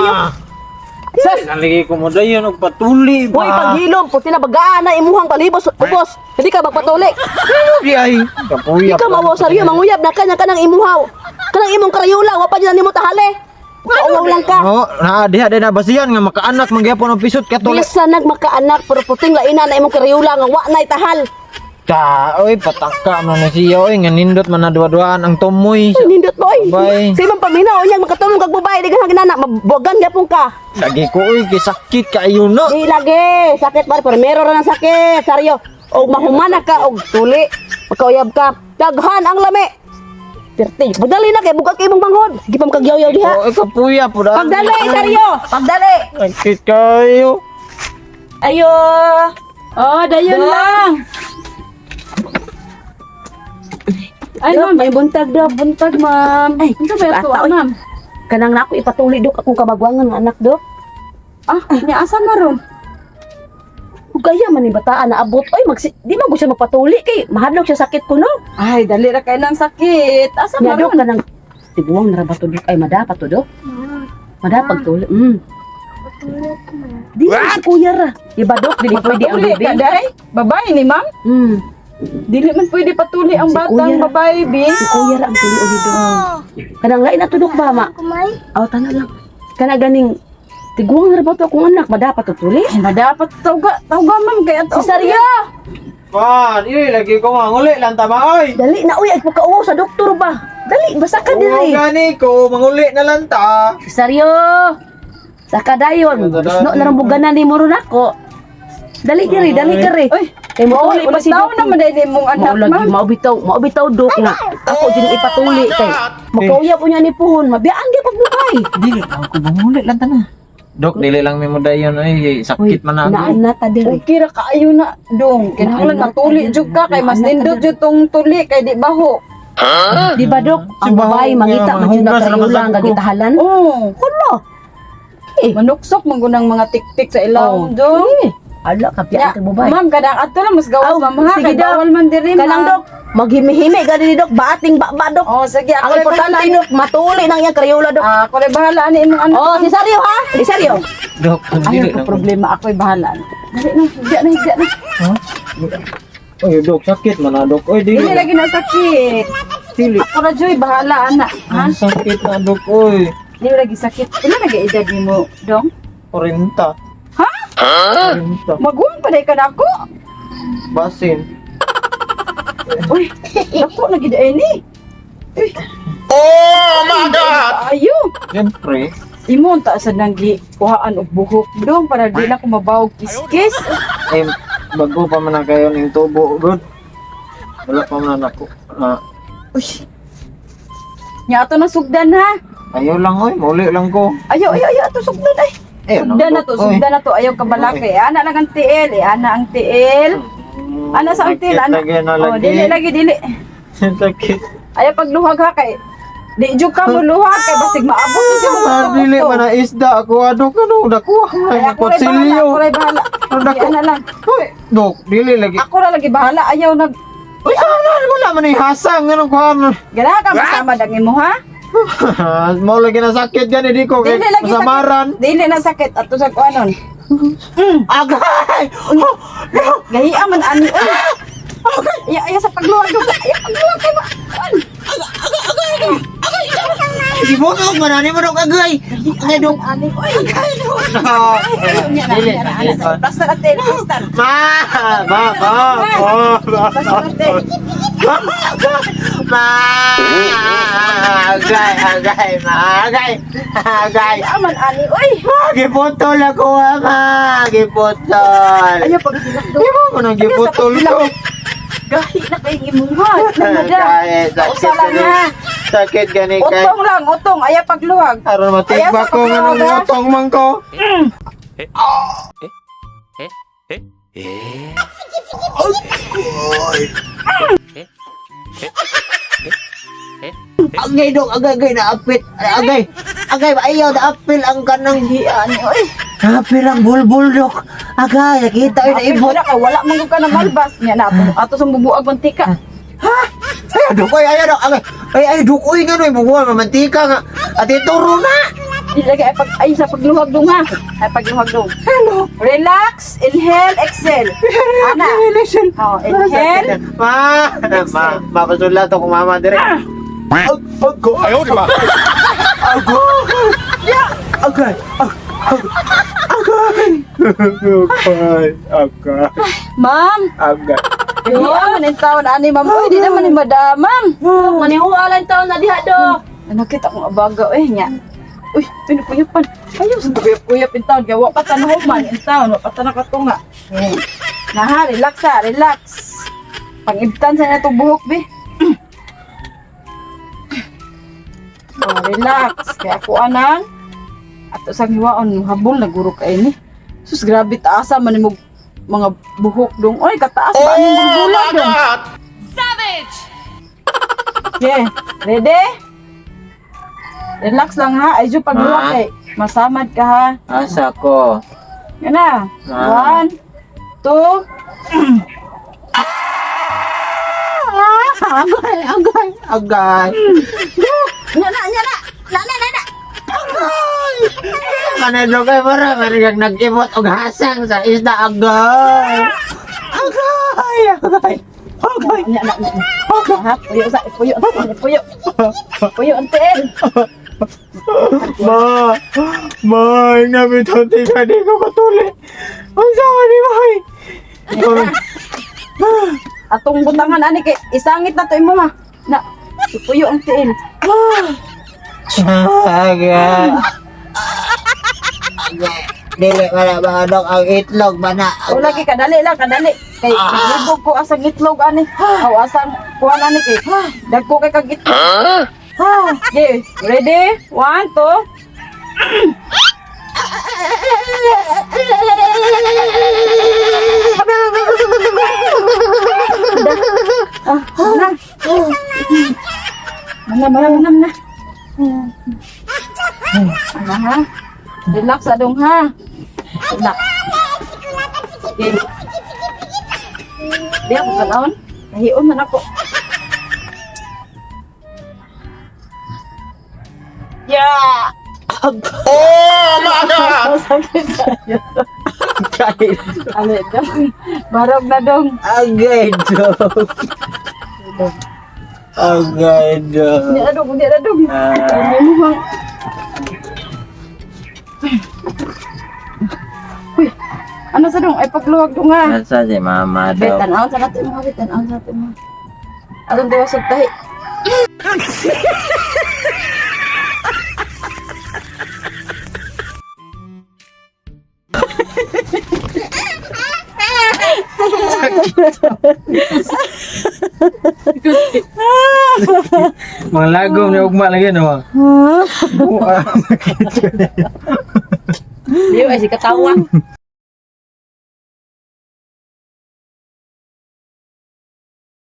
Saryo. Sas, Naligi ko mo dayon og patuli Hoy, ba. paghilom, puti na bagaan na imuhang palibos, ubos. Hindi ka magpatuli. Di ay. Kapuya. Ikaw mawaw, Saryo, manguyab na kanya kanang imuhaw. Kanang imong karayula, wa pa dyan nimo tahali. Kauwaw lang ka. Oh, naa diha din na basihan nga makaanak man gyapon ang pisot katuli. Bisa nagmakaanak pero puting laina na imong karayula nga wa na'y tahal. Ta, oy, pataka man na siya oy, nga nindot man na duwa-duaan ang tumoy. Ay, nindot mo oy. Bye. Sa imong paminaw unyang makatulong kag babae di ka ginana mabuwagan gyapon ka. Lagi ko oy, kisakit kaayo na. Di lagi, sakit pare, pero meron ra ng sakit, Saryo. Og mahumana ka og tuli, makauyab ka. Daghan ang lami. Perti, pagdali na kay bugak imong manghod. Sige pa makagyaw-yaw diha. Oh, kapuya po da. Pagdali, Saryo. Pagdali. Sakit kayo. Ayo. Oh, dayon lang. Ay, ma'am, May buntag daw. Buntag, ma'am. Ay, Unsa ba bata, ito, oy. ma'am? Kanang na ako ipatuli dok akong kabagwangan nga anak dok. Ah, nya asa maron? Ug kaya man ni bataan na abot oy magsi di man gud siya magpatuli kay mahadlok siya sakit ko no. Ay, dali ra kay nang sakit. Asa Nya dok maron? kanang tiguang na ra ba to dok ay madapat to dok. Madapat tuli. Di si kuya ra. Iba dok dili pwede ang Patuli bibi. ka day? Babae ni ma'am? Dili man pwede patuli ang Si batang kuya ra. babae, bi. Si kuya ra ang tuli og dok. Kanang lain na to dok ba ma? Aw tanaw lang. Kana ganing tiguang na ra ba to akong anak madapat to tuli. Ay, madapat tawga, tawga ma'am kay ato. Si Saryo! Man, iyoy lagi ko manguli lang tama oy. Dali na uy ay pagkauwaw sa doktor ba. Dali basta ka Oo, diri. gani ko manguli na lang ta. Si Saryo! Sa kadayon, no narang buganan ni mo ron ako. Dali diri, dali diri. Uy, Kay motuli pa si tao Dok. naman dahil mong anak, Mao lagi, ma'am. maubitaw, maubitaw dok nga. Ako din ipatuli kay. Makauyab unya ni puhon, mabiyaan gyud pagbukay. Dili ako manguli lang ta na. Dok, dili lang mi mo dayon oy, sakit man na ako. Naan na ta diri. Okay ra kaayo na dong. Kinahanglan Naan na matuli ta jud ka kay mas Naan na ta nindot jud tong tuli kay di baho. Di ba dok? Si Ang baho babae nga, mangita man jud na manghugas ra kayo lang man ko. gagitahalan. Oh, Kuno. Eh. manuksok man gunang mga tiktik sa Oh. ilawom dong. Eh, ala Ya, kapiyaan kag babae. ma'am, kadang ato lang mas gawas Aw, ma'am ha, sige kay daw. bawal man diri ma'am. Kanang dok, maghimihimi gani ni dok, baating ba dok. Oh, sige, ako Ang rin importante bahala. dok, matuli nang iyang karyola dok. Ah, ako rin bahala ani imong anak. Oh, si Saryo ha? Si Saryo. Dok, Ayaw dili ko lang. problema, ako'y bahala. Dali na, higda na, higda na. Oy, dok, sakit man na dok. Oy, dili. Dili lagi na sakit. Dili. Ako ra joy bahala ana. Ha? Ang sakit na dok, oy. Dili lagi sakit. Pila lagi edad nimo, dong? 40. Ha? 40. Maguwang pa ka na ako. Basin. Uy, dako lagi di ni. Uy. Oh my God! Ayo. Siyempre. Imo unta sa nang gi kuhaan og buhok dong para di na ko mabawog kiskis. Eh, bago pa man na kayo ning tubo, good. Wala pa man ako. Ah, Uy. Nya ato na sugdan ha. ayaw lang, oy. Mauli lang ko. Ayo ayo ayo ato sugdan ay. Eh, Sugdan na to, oy. sugdan na to. Ayaw kabalaka eh. Ana lang ang tiil, eh. Ana ang tiil. Ana sa ang tiil, Sakit ana. lagi na Oh, lagi. dili lagi dili. Sakit. Ayaw pagluhag ha kay di jud ka mo luhag kay basig maabot ni siya Ah, dili man na isda ako adok ano dakuha man Ay, na ako ray bahala, kutsilyo. ako ray bahala. Ano dako? Di, ana lang. Hoy, dok, dili lagi. Ako ra lagi bahala, ayaw nag Uy, sana wala man ni hasang anong kuha mo. Gana ka masama dang imo ha? Mao lagi na sakit gani di ko kay Dili lagi masamaran. sakit. Dili na sakit ato sa kuanon. Agay! Gahiya man ani oy. Iya iya sa pagluhag dong. Iya pagluhag kay ma. Di mo ko manani mo dok agay. Agay dok. Ani oy. No. Nya na, Dili nya na, dili. ana. Basta ate, basta. Ma, ma, ma, ma, Basta ate. ma, agay, agay, ma, agay, agay. Gahiya man ani oy. Ma, giputol ako, ma, giputol. Ayaw paghilak dong. Di mo mo nang giputol ko. Gahi na kay imuha. Nagmada. Agay, sakit Usa lang gani. ha. Sakit gani kay. Utong lang, utong. Ayaw pagluhag. Aron matigba ko nga nung utong man ko. Agay dok, agay, agay, naapit. Agay, agay, ayaw, naapil ang kanang Hiya ani oy. Naapil ang bulbul dok. Agay, nakita yun, Apil naibot. na ka, wala man gud ka na malbas nya na ato. Ato sa bubuag mantika. Ay, dok, ay, ay, dok, agay. Ay, ay, dok, uy, nga, no, imuguan, mamantika nga. At ituro na. Ilagay ay pag ay sa pagluhag dong ha. Ay pagluhag dong. Hello. Relax, inhale, exhale. Ana. Oh, inhale. Ma! Ma, mapasulat ako mama dire. Ako, 哎呦我的妈！ ako. Okay. Okay. Okay. Okay. Ma'am, Okay. di naman yung taon ani ma'am. Uy, di naman yung madamam. Manihualan taon na diha do. Nakita akong abaga eh nya. Uy, pinupuyapan. Ayaw sa kuyap-kuyap in taon. Kaya wa pa ta nahuman in taon. Wa pa ta nakatunga. Naha, relax ha, relax. Pangibtan sa na itong buhok, be. Oh, relax. Kaya ako anang ato sang hiwaon habol naguro kay ni. Sus grabe taasa man nimo mga buhok dong. Oy, kataas ba aning Oh bulbula my dong? God! Okay, ready? Relax lang ha. Ay, pagluwak Ah. kay masamad ka ha. Asa ko. Yan na. Ah. One, two. Agay, agay, agay. Nya na, nya na. Na na na na. Kanado kay para kang nag-imot og hasang sa isda agay. Agay, agay. Agay. Nya na, nya na. Ha, puyo sa, puyo, puyo. Puyo ang tiil. Ma, ma, nabitaw ti ka di ko katuli. Ang sama ni May. Atong butangan ani kay isangit na to imo ma. Na, puyo ang tiil. Agay. Dili wala ba dok ang itlog ba na? O lagi kadali lang, kadali. Kay naglibog ko asang itlog ani. Aw asang kuan ani kay. Dagko kay kag itlog. Okay, ready? One, two. Ah, na. Mana, mana, mana, mana. Ana ha. Relax adong ha. Relax. Okay. Di ako kanaon. Nahion man ako. Yeah! Oh my God! Sakit tayo. Ali, dong. Barog na dong. Agay dok. Agay dok. Hindi na dong, hindi na dong. Ah. Ay, mo bang. Uy, ano sa dong? Ay, pagluwag dong ha. Nasa si mama Be, dok. tanawon sa natin mga, be, tanawon sa natin mga. Atong gawa sa tahi. Mga lagom ni ugma lagi no. Diyo ay si katawa.